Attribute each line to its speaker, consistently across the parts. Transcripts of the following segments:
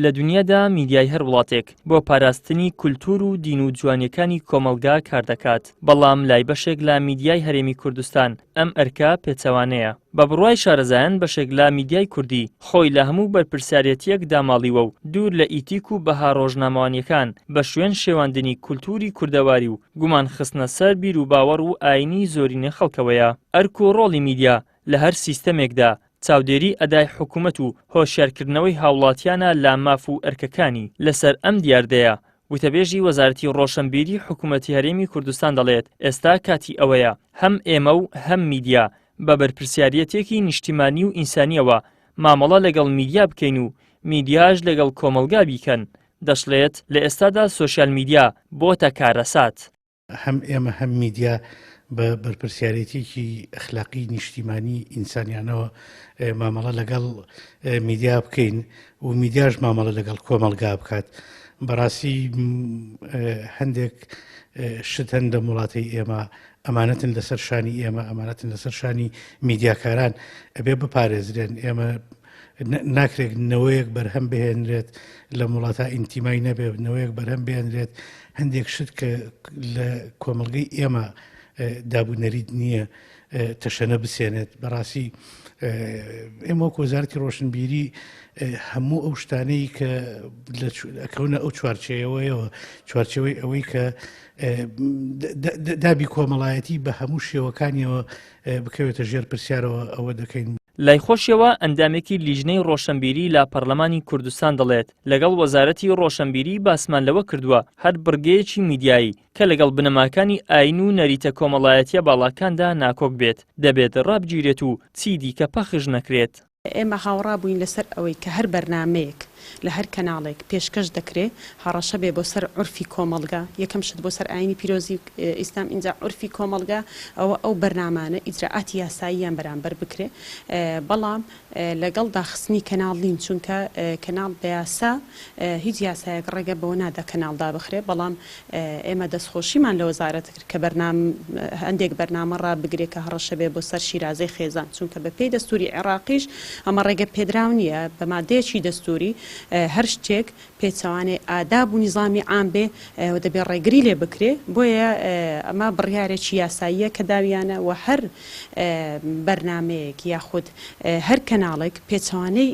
Speaker 1: لە دونیادا میدیای هەر وڵاتێک بۆ پاراستنی کولتوور و دین و جوانیەکانی کۆمەڵگا کاردەکات، بەڵام لای بەشێک لە میدیای هەرێمی کوردستان ئەم ئەرکە پێچەوانەیە. بە بڕوای شارەزایان بەشێک لە میدیای کوردی خۆی لە هەموو بەرپرسیارێتیەک داماڵیوە و دوور لە ئیتیک و بەها ڕۆژنامەوانیەکان بە شوێن شێواندنی کولتووری کوردەواری و گومان خستنە سەر بیر و باوەڕ و ئاینی زۆرینە خەڵکەوەیە. ئەرک و ڕۆڵی میدیا لە هەر سیستەمێکدا چاودێری ئەدای حکومەت و هۆشیارکردنەوەی هاوڵاتیانە لە ماف و ئەرکەکانی. لەسەر ئەم دیاردەیە، وتەبێژی وەزارەتی ڕۆشنبیری حکومەتی هەرێمی کوردستان دەڵێت، ئێستا کاتی ئەوەیە هەم ئێمە و هەم میدیا بە بەرپرسیاریەتێکی نیشتیمانی و ئینسانیەوە مامەڵە لەگەڵ میدیا بکەین و میدیاش لەگەڵ کۆمەڵگا بیکەن. دەشڵێت، لە ئێستادا سۆشیال میدیا بۆتە کارەسات.
Speaker 2: هەم ئێمە هەم میدیا بە بەرپرسیارێتیەکی ئەخلاقی نیشتیمانی ئینسانیانەوە مامەڵە لەگەڵ میدیا بکەین و میدیاش مامەڵە لەگەڵ کۆمەڵگا بکات بەڕاستی هەندێک شت هەن لەم وڵاتەی ئێمە ئەمانەتن لەسەر شانی ئێمە ئەمانەتن لەسەر شانی میدیاکاران ئەبێ بپارێزرێن ئێمە ناکرێت نەوەیەک بەرهەم بهێنرێت لەم وڵاتە ئینتیمای نەبێت نەوەیەک بەرهەم بێنرێت هەندێک شت کە لە کۆمەڵگەی ئێمە دابوو نەریت نییە تەشەنە بسێنێت بەڕاستی ئێمە وەک وەزارەتی ڕۆشنبیری هەموو ئەو شتانەی کە ئەکەونە ئەو چوارچێوەیەوە چوارچێوەی ئەوەی کە دابی کۆمەڵایەتی بە هەموو شێوەکانیەوە بکەوێتە ژێر پرسیارەوە ئەوە دەکەین.
Speaker 1: لای خۆشیەوە ئەندامێکی لیژنەی ڕۆشەنبیری لە پەرلەمانی کوردستان دەڵێت، لەگەڵ وەزارەتی ڕۆشەنبیری باسمان لەوە کردووە هەر بڕگەیەکی میدیایی کە لەگەڵ بنەماکانی ئایین و نەریتە کۆمەڵایەتیە باڵاکاندا ناکۆک بێت دەبێت ڕابگیرێت و چی دیکە پەخش نەکرێت.
Speaker 3: ئێمە هاوڕا بووین لەسەر ئەوەی کە هەر بەرنامەیەک لە هەر کەناڵێک پێشکەش دەکرێ هەڕەشە بێ بۆ سەر عورفی کۆمەڵگا، یەکەم شت بۆ سەر ئایینی پیرۆزی ئیسلام ئینجا عورفی کۆمەڵگا، ئەوە ئەو بەرنامانە ئیجرائاتی یاساییان بەرامبەر بکرێ، بەڵام لەگەڵ داخستنی کەناڵ نین، چونکە کەناڵ بە یاسا هیچ یاسایەک ڕێگە بەوە نادا کەناڵ دابخرێ، بەڵام ئێمە دەستخۆشیمان لە وەزارەت کرد کە بەرنام هەندێک بەرنامە ڕابگرێ کە هەڕەشە بێ بۆ سەر شیرازەی خێزان، چونکە بە پێی دەستووری عێڕاقیش ئەمە ڕێگە پێدراو نییە، بە مادەیەکی دەستووری هەر شتێک پێچەوانەی ئاداب و نیزامی عام بێ و دەبێ ڕێگری لێ بکرێ، بۆیە ئەمە بڕیارێکی یاساییە کە داویانە و هەر بەرنامەیەک یاخود هەر کەناڵێک پێچەوانەی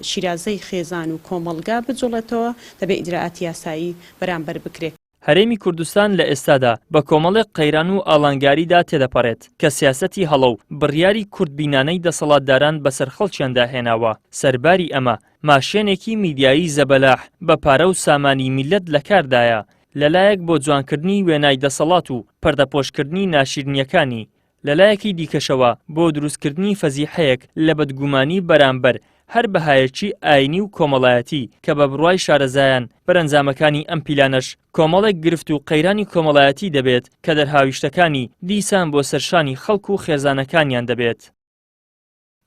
Speaker 3: شیرازەی خێزان و کۆمەڵگا بجوڵێتەوە دەبێ ئیجرائاتی یاسایی بەرامبەر بکرێ.
Speaker 1: هەرێمی کوردستان لە ئێستادا بە کۆمەڵێک قەیران و ئاڵانگاریدا تێدەپەڕێت کە سیاسەتی هەڵە و بڕیاری کورتبینانەی دەسەڵاتداران بەسەر خەڵکیاندا هێناوە، سەرباری ئەمە ماشێنێکی میدیایی زەبەلاح بە پارە و سامانی میللەت لەکاردایە، لەلایەک بۆ جوانکردنی وێنای دەسەڵات و پەردەپۆشکردنی ناشیرنییەکانی، لەلایەکی دیکەشەوە بۆ دروستکردنی فەزیحەیەک لە بەدگومانی بەرامبەر هەر بەهایەکی ئاینی و کۆمەڵایەتی کە بە بڕوای شارەزایان بەرەنجامەکانی ئەم پیلانەش کۆمەڵێک گرفت و قەیرانی کۆمەڵایەتی دەبێت کە دەرهاویشتەکانی دیسان بۆ سەرشانی خەڵک و خێزانەکانیان دەبێت.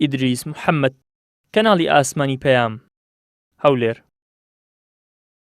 Speaker 1: ئیدریس محەمەد، کەناڵی ئاسمانی پەیام، هەولێر.